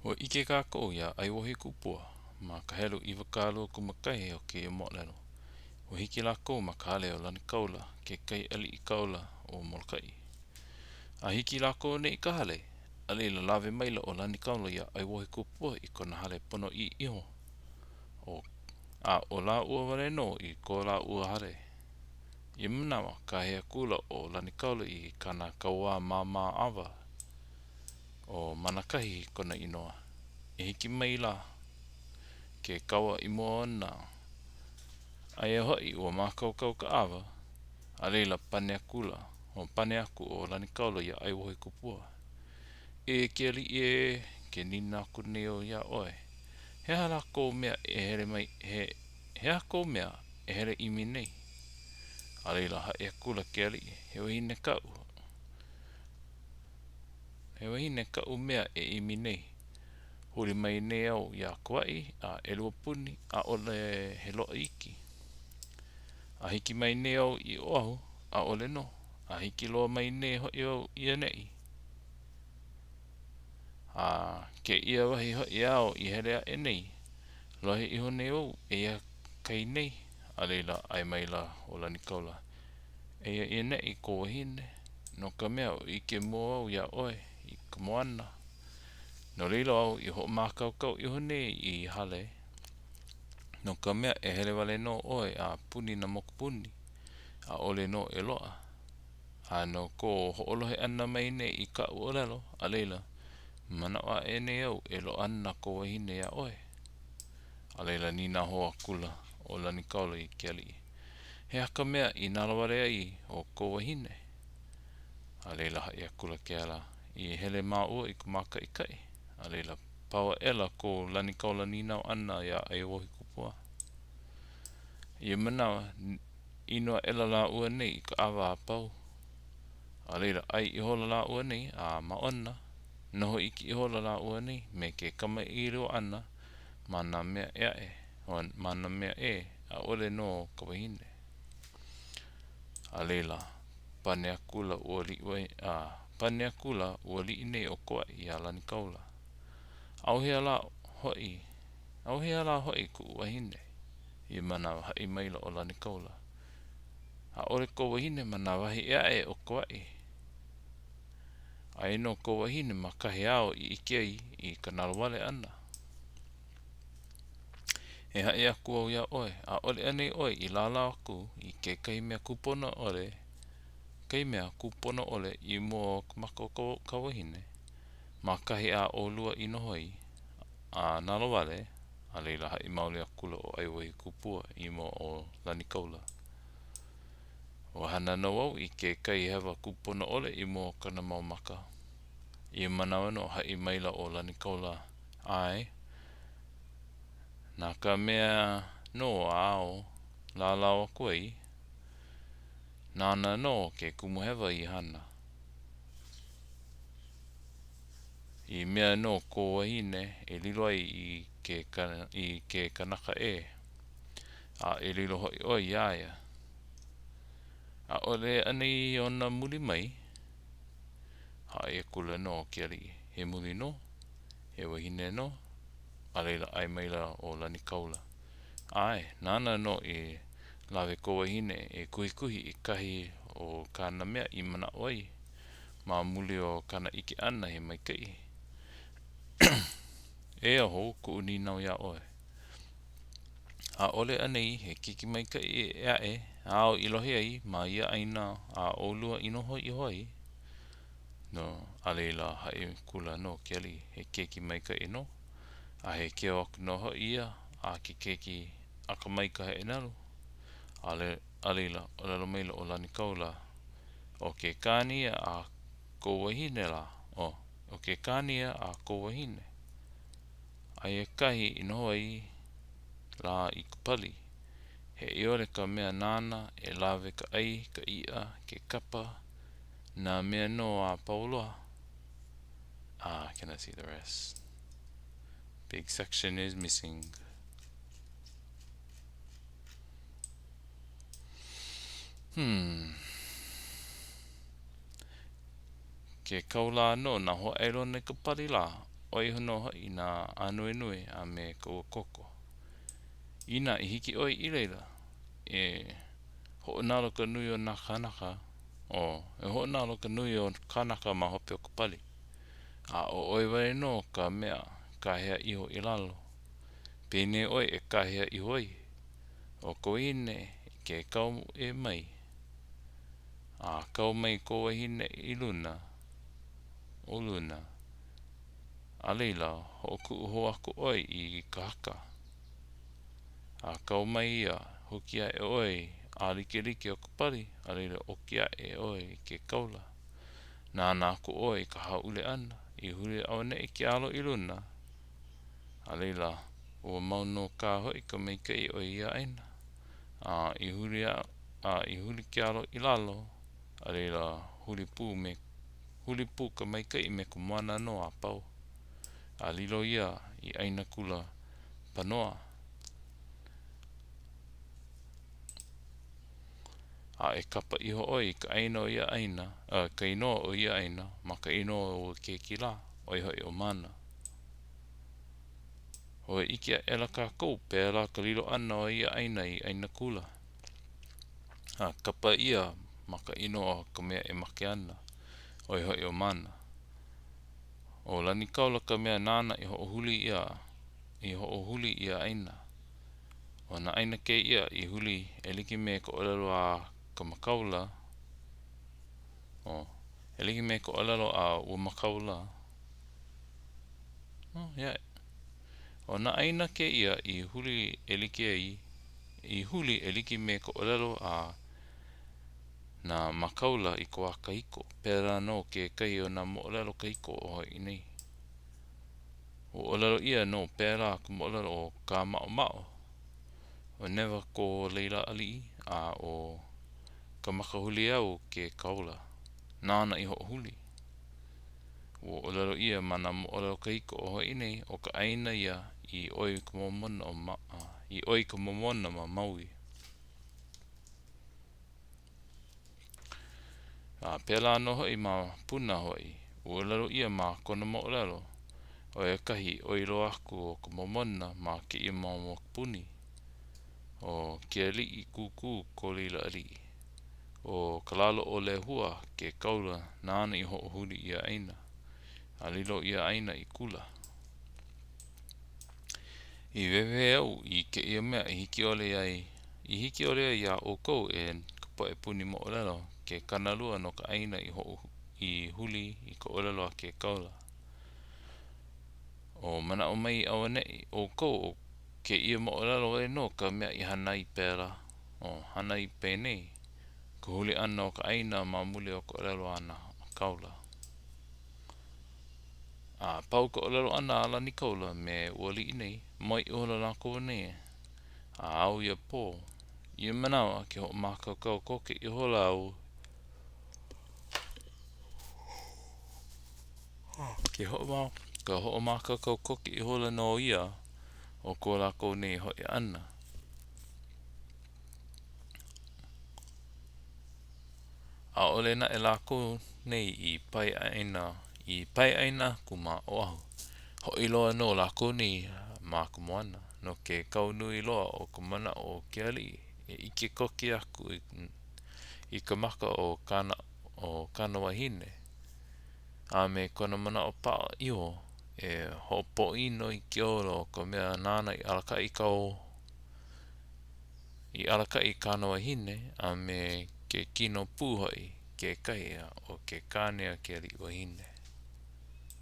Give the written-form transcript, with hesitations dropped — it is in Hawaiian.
Ua ʻike kākou iā ʻAiwohikupua ma ka helu 21 o kēia moʻolelo. Ua hiki lākou ma ka hale o Lanikaula, kekahi aliʻi kaula o Molokaʻi. A hiki lākou nei i ka hale, a laila lawe maila ʻo Lanikaula iā ʻAiwohikupua i kona hale ponoʻī iho, ʻo, a ʻo lāua wale nō i ko lāua hale. Ia manawa, kāhea akula ʻo Lanikaula i kāna kauā māmā ʻawa, ʻO Manakahi kona inoa. E hiki mai la ke kaua i mua ona. Aia hoʻi ua mākaukau ka ʻawa, a laila pane akula, o pane aku ʻo Lanikaula iā ʻAiwohikupua, E ke aliʻi ē, ke nīnau aku nei au iā ʻoe, he aha lā kou mea e hele mai, he, he aha kou mea e hele ʻimi nei? A laila haʻi akula ke aliʻi, He wahine kaʻu. He wahine kaʻu mea e ʻimi nei. Huli mai nei au iā Kauaʻi a ʻelua puni, ʻaʻole he loaʻa iki. A hiki mai nei au i Oʻahu, ʻaʻole nō. A hiki loa mai nei hoʻi au i ʻaneʻi. A kēia wahi hoʻi āu i hele aʻe nei, lohe iho nei au eia kai nei, a laila ʻae maila ʻo Lanikaula, Eia i ʻaneʻi kou wahine, no ka mea, ua ʻike mua au iā ʻoe i ka moana. No laila au i hoʻomākaukau iho nei i hale, no ka mea, e hele wale nō ʻoe a puni nā mokupuni, ʻaʻole nō e loaʻa. A no kou hoʻolohe ʻana mai nei i kaʻu ʻōlelo, a laila, manaʻo aʻe nei au e loaʻa ana kou wahine iā ʻoe. A laila nīnau hou akula ʻo Lanikaula i ke aliʻi, He aha ka mea i nalowale ai ʻo kou wahine? A laila haʻi akula kēlā, I hele māua i ka mākaʻikaʻi. A laila, pau aʻela ko Lanikaula nīnau ʻana iā ʻAiwohikupua. I ia manawa, inu aʻela lāua nei i ka ʻawa a pau. A laila, ʻai ihola lāua nei, a māʻona, noho iki ihola lāua nei me ke kamaʻilio ʻana ma nā mea ʻē aʻe, ma nā mea ʻē, ʻaʻole no ka wahine. A laila, pane akula ua aliʻi, a pane akula ua aliʻi nei o Kauaʻi iā Lanikaula, ʻAuhea lā hoʻi, ʻauhea lā hoʻi kuʻu wahine? I ia manawa, haʻi maila ʻo Lanikaula, ʻAʻole kou wahine ma nā wahi ʻē aʻe o Kauaʻi. Aia nō kou wahine ma kahi āu i ʻike ai i ka nalowale ʻana. E haʻi aku au iā ʻoe, ʻaʻole anei ʻoe i lālau aku i kekahi mea kūpono ʻole, kahi mea kūpono ʻole i mua o ka maka o ka wahine, ma kahi a ʻolua i noho ai, a nalowale, a laila haʻi maoli akula ʻo ʻAiwohikupua i mua o Lanikaula. Ua hana nō au i kekahi hewa kūpono ʻole i mua o kona mau maka. I ia manawa nō, haʻi maila ʻo Lanikaula, ʻAe, na ka mea nō āu lālau aku ai, nāna nō ke kumuhewa i hana. I mea nō kou wahine e lilo ai i ke, i ke kanaka ʻē, a e lilo hoʻi ʻoe iā ia. ʻAʻole anei ona muli mai? Haʻi akula nō ke aliʻi, he muli nō, he wahine nō, a laila ʻae maila ʻo Lanikaula, ʻAe, nāna nō i lawe kou wahine e kuhikuhi i kahi o kāna mea i manaʻo ai, ma muli o kāna ʻike ʻana he maikaʻi. Eia hou kuʻu nīnau iā ʻoe. ʻAʻole anei he keiki maikaʻi ʻē aʻe āu i lohe ai ma ia ʻāina a ʻolua i noho iho ai? No, a laila haʻi akula nō ke aliʻi, he keiki maikaʻi nō, a he keu aku nō hoʻi ia a ke keiki akamai i ka heʻenalu. A a laila, ʻōlelo maila ʻo Lanikaula, ʻO ke kāne ia a kou wahine lā, oh, ʻo ke kāne ia a kou wahine. Aia kahi i noho ai lā i ka pali, he ʻiole ka mea nāna e lawe ka ʻai, ka iʻa, ke kapa, nā mea nō a pau loa. Ah, I cannot see the rest. Big section is missing. Hmm. Ke kau lā nō nā hōʻailona i ka pali lā. ʻO ia nō hoʻi nā ānuenue a me ka uakoko. Inā i hiki ʻoe i laila, e hoʻonalo ka nui o nā kānaka, o, e hoʻonalo ka nui o kānaka ma hope o ka pali. A ʻo ʻoe wale nō ka mea kāhea iho i lalo. Penei ʻoe e kāhea iho ai, ʻO ka wahine ke kau ʻē mai, a kau mai kou wahine i luna, o luna, a laila, hoʻokuʻu hou aku ʻoe i ka haka. A kau mai ia, huki aʻe ʻoe a likelike o ka pali, a laila ʻoki aʻe ʻoe i ke kaula. Nānā aku ʻoe i ka hāʻule ʻana, i huli auaneʻi ke alo i luna, a laila, ua mau nō kā hoʻi ka maikaʻi o ia ʻāina. A i huli a i huli ke alo i lalo, a laila, huli pū me huli pū ka maikaʻi me ka moana nō a pau. A lilo ia i ʻāina kula panoa. A e kapa iho ʻoe i ka ʻāina o ia ʻāina, a ka inoa o ia ʻāina ma ka inoa o ua keiki lā, ʻo ia hoʻi ʻo Mānā. Ua ʻike aʻela kākou, pēlā ka lilo ʻana o ia ʻāina i ʻāina kula. A kapa ʻia ma ka inoa o ka mea e make ana, ʻo ia hoʻi ʻo Mānā. ʻO Lanikaula ka mea nāna i hoʻohuli ia i hoʻohuli ia ʻāina. ʻO nā ʻāina kēia i huli e like me ka ʻōlelo a ka makau lā, ʻo, e like me ka ʻōlelo a ua makau lā, Oh, yeah. ʻO nā ʻāina kēia i huli e like ai, i huli e like me ka ʻōlelo a nā makau lā i ka wā kahiko. Pēlā nō kekahi o nā moʻolelo kahiko o Hawaiʻi nei. Ua ʻōlelo ʻia nō pēlā ka moʻolelo o Kāmaʻomaʻo. ʻO Newa ko laila aliʻi, a ʻo Kamakahuliau ke kāula nāna i hoʻohuli. Ua ʻōlelo ʻia ma nā moʻolelo kahiko o Hawaiʻi nei, ʻo ka ʻāina ia i ʻoi ka momona o ma, i ʻoi ka momona ma Maui. A pēlā nō hoʻi ma Puna hoʻi, ua ʻōlelo ʻia ma kona moʻolelo, ʻo ia kahi i ʻoi loa aku o ka momona ma kēia mau mokupuni. ʻO Kealiʻikūkū ko laila aliʻi. ʻO Kalālaʻolehua ke kāula nāna i hoʻohuli ia ʻāina, a lilo ia ʻāina i kula. I wehewehe au i kēia mea i hiki ʻole ai i hiki ʻole ai iā ʻoukou e ka poʻe puni moʻolelo ke kānalua no ka ʻāina i hoʻo i huli i ka ʻōlelo a ke kāula. O manaʻo mai auaneʻi ʻoukou ʻo kēia moʻolelo wale nō ka mea i hana ai pēlā. O hana ai penei ka huli ʻana o ka ʻāina ma muli o ka ʻōlelo a nā kāula. A pau ka ʻōlelo ʻana a Lanikaula me ua aliʻi nei, moe ihola lākou nei a ao ia pō. Ia manawa, ke hoʻomākaukau koke ihola au Ke ka hoʻomākaukau koke ihola nō ia o ko lākou nei hoʻi ʻana. ʻAʻole naʻe lākou nei i pae ʻāina i pae ʻāina aku ma Oʻahu. Hoʻi loa nō lākou nei ma ka moana, no ke kau nui loa o ka manaʻo o ke aliʻi e ʻike koke aku i ka maka o kāna o kāna wahine, a me kona manaʻo paʻa iho e hoʻopōʻino i ke ola o ka mea nāna i alakaʻi kau i alakaʻi i kāna wahine a me ke kino pū hoʻi kekahi o ke kāne a ke aliʻi wahine.